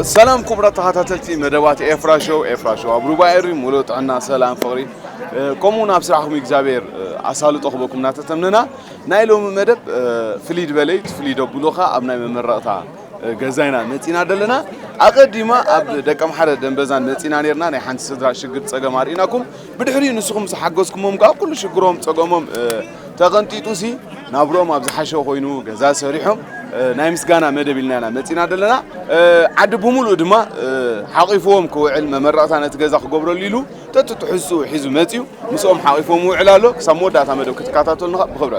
ሰላም ክቡራት ተኸታተልቲ መደባት ኤፍራ ሾው፣ ኤፍራ ሾው ኣብ ሩባ ኤሪ ሙሉእ ጥዕና፣ ሰላም፣ ፍቕሪ፣ እ፣ ከምኡ እውን ኣብ ስራሕኩም እግዚኣብሔር፣ እ፣ ኣሳልጦ ክበኩም እናተተምነና፣ ናይ ሎሚ መደብ፣ እ፣ ፍልይ ዝበለ እዩ። እቲ ፍልይ ደብሉ ኸ ኣብ ናይ መመረቕታ፣ እ፣ ገዛይና መጺና ደለና። ኣቐዲማ ኣብ ደቀምሓረ ደንበዛን መጺና ነርና፣ ናይ ሓንቲ ስድራ ሽግር ጸገም ኣርኢናኩም። ብድሕሪኡ ንስኹም ዝሓገዝኩሞም ከኣ ኩሉ ሽግሮም፣ ጸገሞም፣ እ፣ ተቐንጢጡ ሲ ናብሮም ኣብ ዝሓሸ ኮይኑ ገዛ ሰሪሖም፣ እ፣ ናይ ምስጋና መደብ ኢልና ኢና መጺና ደለና። እ፣ ዓዲ ብምሉኡ ድማ፣ እ፣ ሓቒፍዎም ክውዕል መመረቕታ ነቲ ገዛ ክገብረሉ ኢሉ ተትትሕዝኡ ሒዙ መጺኡ ምስኦም ሓቒፍዎም ይውዕል ኣሎ። ክሳብ መወዳእታ መደብ ክትከታተሉና ብኽብሪ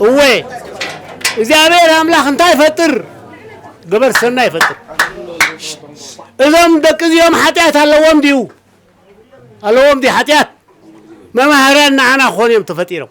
እወ እግዚኣብሔር ኣምላኽ እንታይ ይፈጥር? ገበር ሰናይ ይፈጥር። እዞም ደቂ እዚኦም ሓጢኣት ኣለዎም ድዩ? ኣለዎም ድዩ ሓጢኣት? መማህራን ንዓና ክኾኑ እዮም ተፈጢሮም።